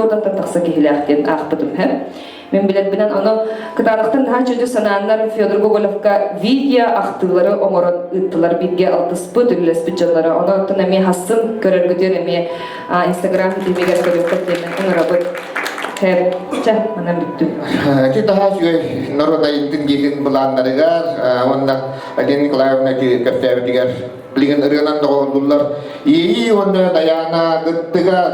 уонтан тахса киһилээх диэн аахпытым һэ. Мин билэрбинэн ону кытаанахтан наһаа чөдү санааннар Федор Гоголевка видео ахтыылары оҥорон ыыттылар бииргэ алтыспыт, үлэлэспит дьонноро. Ону оттон эмиэ хассын көрөргүтүн эмиэ Инстаграм ситимигэр көрүөххүт диэн ыҥырабыт. Чэ, манан бүттүм. Ити таһаа үчүгэй норуот айымньытын дьиэтин былааннарыгар уонна Алина Николаевна ити кэпсээбитигэр билигин ырыанан доҕуһуллуллар Иэйии уонна Дайаана кыттыгас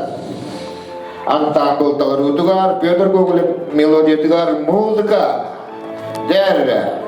ансаамбыл толоруутугар Петр Гоголев мелодиятыгар музыка дьэ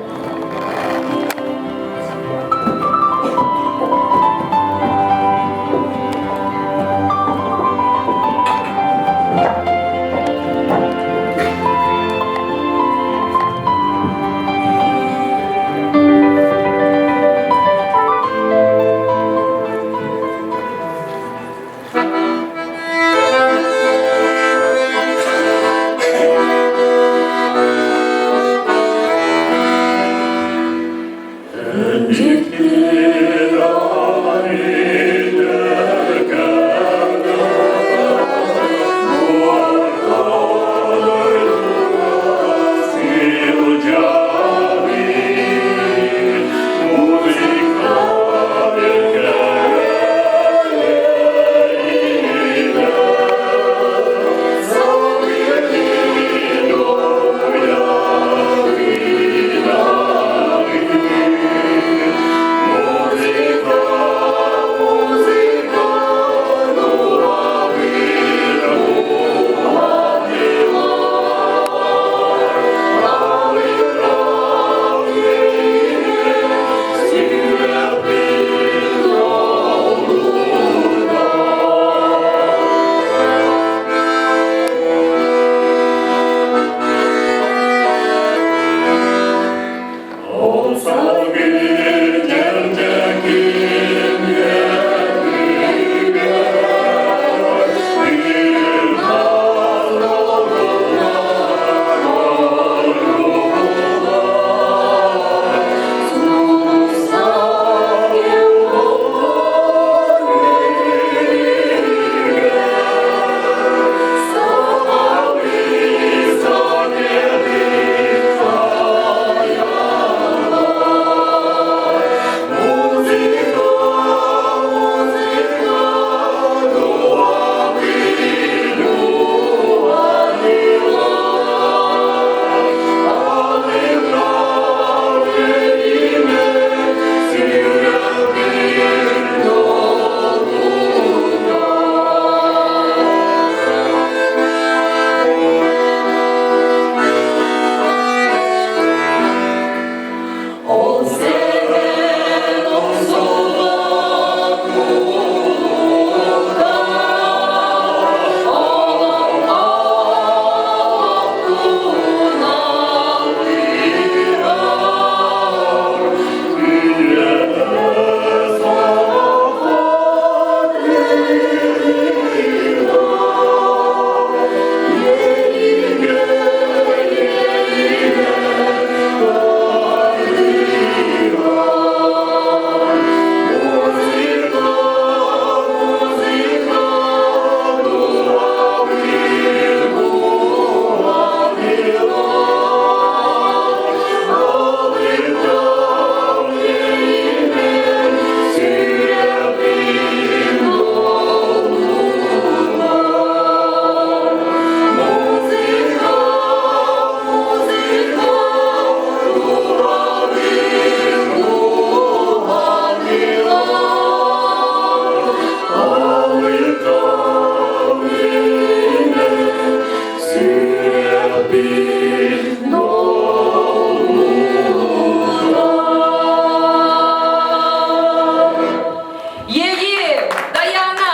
Еги, Даяна!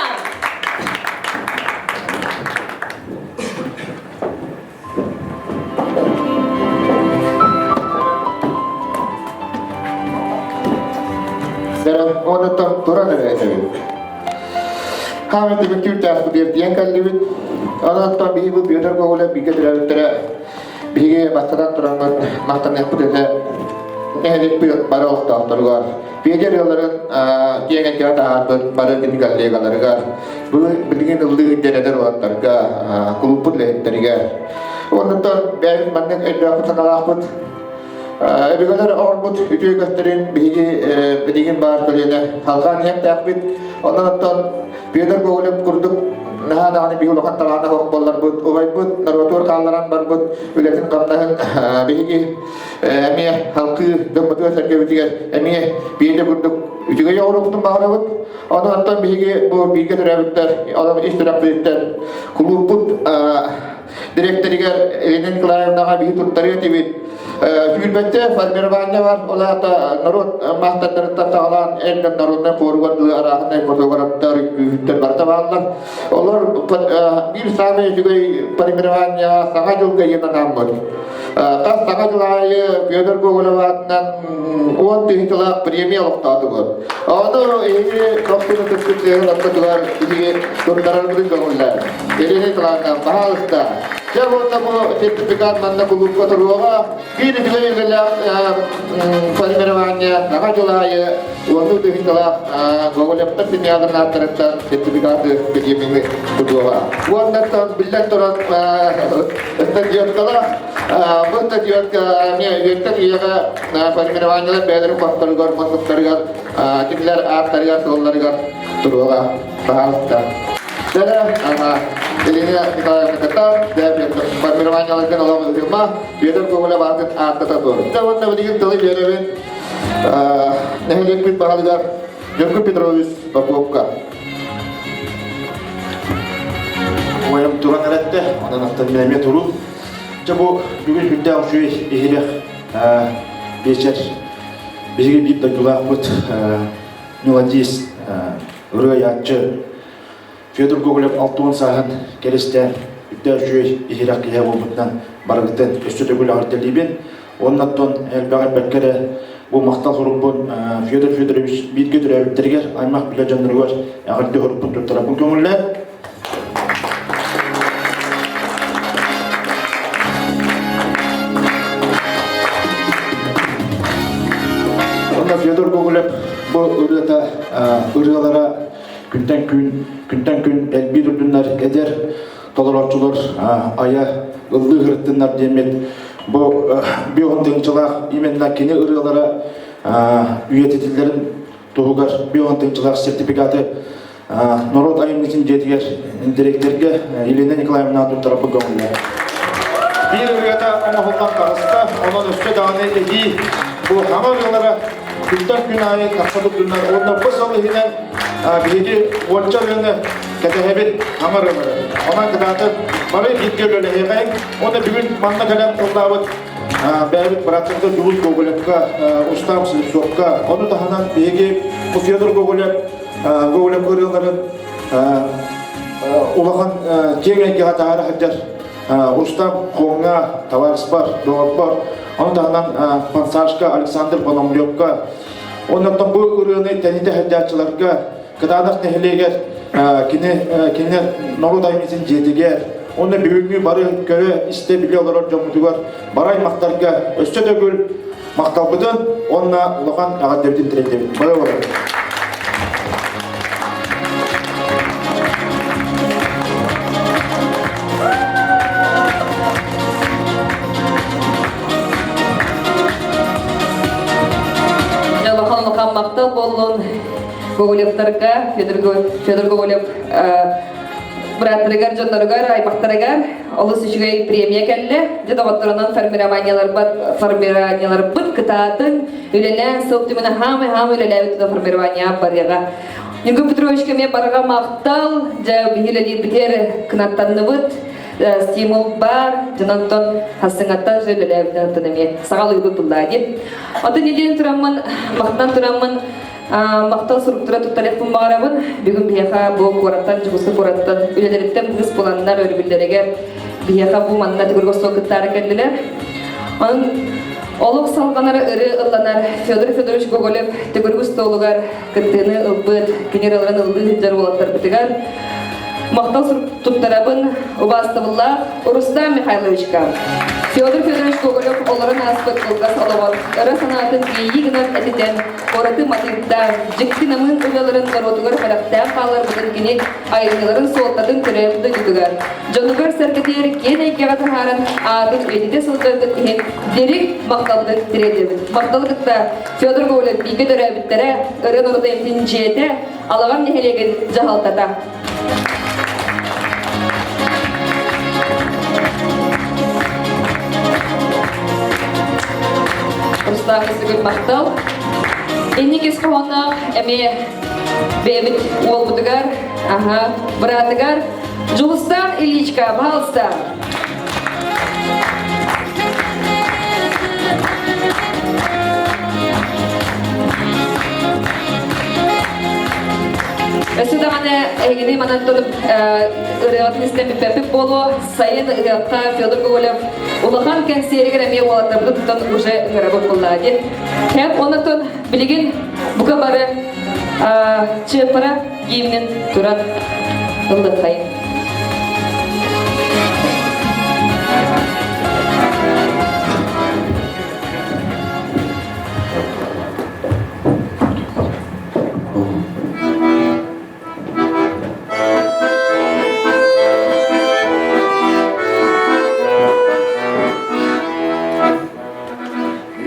Онуттан туран эрэ этэбит. Хааман түмүктүүр чааспытыгар тиийэн кэллибит. Онон биһиги бу Петр Гоголев бииргэ төрөөбүттэрэ биһиги бастатан тураммыт махтаныахпыт этэ. Нэһилиэкпит бары олохтоохторугар, Петя ырыаларын киэҥ эйгэҕэ таһаарбыт бары кини коллегаларыгар, билигин ыллыы дьэнэтэр уолаттарга, кулууппут үлэһиттэригэр. Оннуттан бэйэбит маннык өйдөөхпүт санаалаахпыт. Өбүгэлэр оҥорбут үтүө үгэстэрин биһиги билигин баар көлүөнэ халҕаан иһиэхтээхпит. Онон оттон Петр Гоголев курдук наһаа даҕаны биһи улахан талаана суох буолларбыт, убайбыт норуотугар хаалларан барбыт үлэтин-хамнаһын биһиги эмиэ халкыы дьоммутугар-сэргэбитигэр эмиэ биирдэ курдук үчүгэй оҕолорбутун баҕарабыт. Онон оттон биһиги бу бииргэ төрөөбүттэр, олох ис сүрэхпититтэн кулууппут дириэктэригэр Елена Николаевнаҕа биһи туттарыа этибит. Сүүрбэччэ формирование бар, ол аата норуот маастардарыттан саҕалаан эр дьон народнай хуоругар дылы арааһынай фотографтар, үҥкүүһүттэр барыта бааллар. Олор биир саамай үчүгэй формирование Саҥа дьылга диэн анааммыт. Хас Саҥа дьыл аайы Федор Гоголев аатынан 10 тыһыынчалаах премия олохтоотубут. Ону эһиги дохсун ытыспыт тыаһын ортотугар биһиги туттарарбытын көҥүллээн. Елена Николаевна, пожалуйста. Дьэ уонна бу сертификат манна кулуупка туруоҕа. Биир үчүгэй үлэлээх формирование Саҥа дьыл аайы уоннуу тыһыынчалаах Гоголевтар семьяларын ааттарыттан сертификаты премияны тутуоҕа. Уоннаттан биллэн туран статьяткалаах бу статьятка эмиэ үөттэн үйэҕэ формированиелар бэйэлэрин хосторугар, муннуктарыгар, кинилэр ааттарыгар-суолларыгар туруоҕа. Пожалуйста. Дьэ, ага, Елена Николаевна кытта, формированиеларгын олох ыытыма, Петр Гоголев аатын ааттата тур. Дьэ, уонна билигин тылы биэрэбин нэһилиэкпит баһылыгар Дьөргү Петрович Поповка. Уойум туран эрэтте, онон оттон мен эмиэ туруу. Дьэ бу бүгүн сүрдээх үчүгэй иһирэх биэчэр биһиги биир дойдулаахпыт мелодист, ырыаяччы Федор Гоголев 60 сааһын кэристээн үрдээх үчүгэй иһирэх киһи буолбутунан барыгытын өссө төгүл эҕэрдэлиибин. Уоннаттан элбэҕи эппэккэ эрэ бу махтал сурукпун Федор Федорович бииргэ төрөөбүттэригэр, аймах билэ дьонноругар эҕэрдэ сурукпун туттарарбын көҥүллээн. Онно Федор Гоголев бу ырыата ырыалара күнтэн күн күнтэн күн элбии турдуннар эдэр толорооччулар айа ыллыы сырыттыннар диэммит бу биоһун тыынчылаах именно кини ырыалара үйэтитиллэрин туһугар биоһун тыынчылаах сертификаты норуот айымньытын дьиэтигэр дириэктэргэ Елена Николаевна туттараппыт көҥүллээх. Биир ырыата оҥоһуллан таҕыста, онон өссө даҕаны эбии бу хаҥа ырыалара күнтэн күн аайы тахса турдуннар уонна бу сыл иһинэн биһиги уонча ырыаны кэтэһэбит хаҥа ырыалары. Онон кытаатык бары бииргэ үлэлэһиэхэйиҥ. Уонна бүгүн манна кэлэн тыллаабыт бэйэбит бырааттарга Дьулус Гоголевка, Устам Слепцовка, ону таһынан биһиги Федор Гоголев Гоголев ырыаларын улахан киэҥ эйгэҕэ таһаара сылдьар Устам Хоҥҥа, табаарыспар, доҕорбор, ону таһынан Пансашка, Александр Пономлевка, оннуттан бу ырыаны тэнитэ сылдьааччыларга Кытаанах нэһилиэгэр кини кинилэр норуот айымньытын дьиэтигэр уонна бүгүҥҥү бары көрө, истэ, билэ олорор дьоммутугар бары аймахтарга өссө төгүл махталбытын уонна улахан эҕэрдэбитин тириэрдэбит. Бары олорор. Улахан улахан махтал буоллун Гоголевтарга, Федор Гоголев бырааттарыгар, дьонноругар, аймахтарыгар олус үчүгэй премия кэллэ. Дьэ доҕотторунан формированиеларбыт, формированиеларбыт кытаатын, үлэлээн сыл түмүнэ хаамай-хаамай үлэлээбит тута формирование барыаҕа. Ньургун Петровичка эмиэ барҕа махтал, дьэ биһи үлэлиирбитигэр кынаттанныбыт, стимул баар, дьононтон хасыҥаттан же үлэлээбитин эмиэ саҕалыыбыт буллаа диэн. Атын идиэн тураммын, махтан тураммын, Махтал суруктара туттарыахпын баҕарабын. Бүгүн биһиэхэ бу куораттан, Дьокуускай куораттан үлэлэриттэн быыс буланнар өрөбүллэригэр биһиэхэ бу манна төгүрүк остуол кыттаары кэллилэр. Онон олох салҕанар ырыа ылланар Федор Федорович Гоголев төгүрүк остуолугар кыттыыны ылбыт, кини ырыаларын ыллыы сылдьар уолаттарбытыгар. Махтал туттарабын убаастабыллаах Рустам Михайловичка. Федор Федорович Гоголев олорон ааспыт кылгас олоҕор ыра санаатын иэйии гынан этитэн, ураты матыыптаан, дьикти намыын ырыаларын норуотугар бэлэхтээн хаалларбытын кини айымньыларын суолтатын төрөөбүт дойдутугар, дьонугар-сэргэтигэр киэн эйгэҕэ таһааран аатын үйэтитэ сылдьаргыт иһин дириҥ махталбытын тириэрдэбит. Махталы кытта Федор Гоголев бииргэ төрөөбүттэрэ, ырыа норуота эмтин дьиэтэ, Алаҕан нэһилиэгин дьаһалтата. Руслан Исыгын махтал. Инник ис хоһоонноох эмиэ бэйэбит уолбутугар, аха, быраатыгар Дьулустаан Ильичка, пожалуйста. Өссө даҕаны эһигини манан тутуп ырыаҕытын истэн бүппэппит буолуо. Сайын ыһыахха Федор Гоголев улахан кэнсиэригэр эмиэ уолаттарбытын тутан уже ыҥырабыт буоллаа диэн. Хэп онотон билигин бука бары Чыаппара гимнин туран ыллыххайын.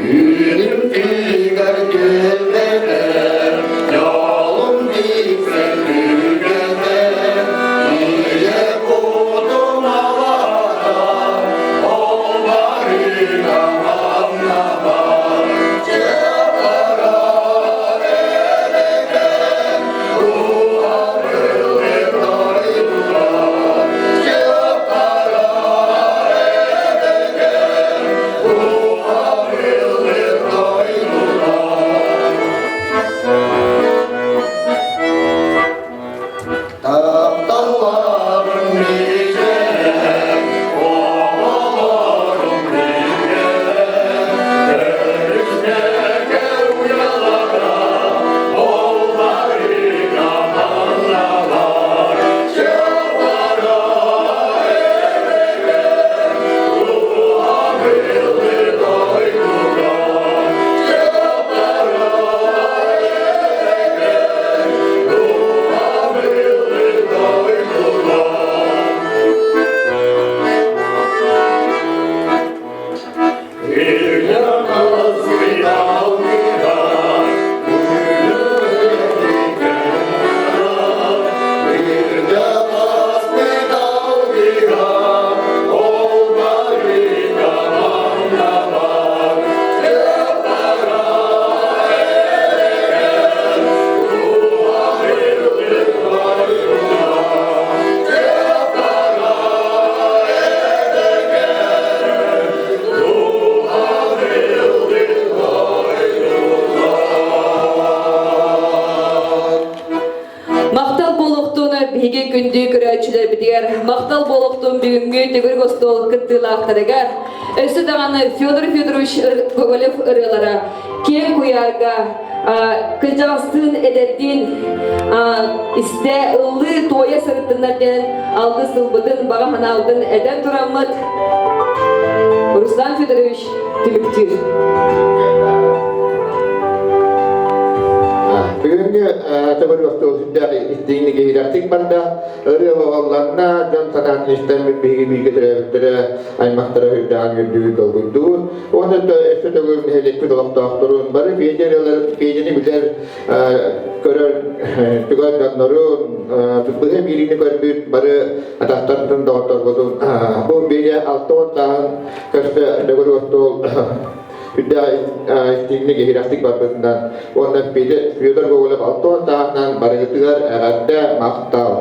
Үүнүм тыгар дьолум билсэр түгэнэр, ийэ кутум алата, ол барыга маннабар, чыпарар эбэкэн, руһарылыр дойдулар, чыпарар эбэкэн, Тапталларым мичээрэ, оҕолорум билгэлэр, өрүстэгэ уйалара, олларыга манналар, чыпара Махтал буолуохтун биһиги күндү көрөөччүлэрбитигэр, махтал буолуохтун бүгүҥҥү төгүрүк остуол кыттыылаахтарыгар, өссө даҕаны Федор Федорович Гоголев ырыалара киэҥ куйаарга кырдьаҕастыын эдэрдиин истэ ыллыы туойа сырыттыннар диэн алгыс тылбытын баҕа санаабытын этэн тураммыт Руслан Федорович түмүктүүр. Бүгүҥҥү төгүрүк остуол сүрдээх истиҥник иһирэхтик барда. Ырыа оҕолланна, дьон санаатын истэн биһиги бииргэ төрөөбүттэрэ, аймахтара үрдээн үрдүгү долгуйдубут. Уонна өссө төгүл нэһилиэкпит олохтоохторун, бары Федя ырыаларын, Федяны билэр, көрөр түгэн дьоннорун, быһа биириини көрбүт бары атахтарын доҕотторбутун бу Федя 60 сааһын көрсө төгүрүк остуол үрдээх истиҥник иһирэхтик барбытынан уонна Федор Гоголев 60 сааһынан барыгытыгар эҕэрдэ махтал!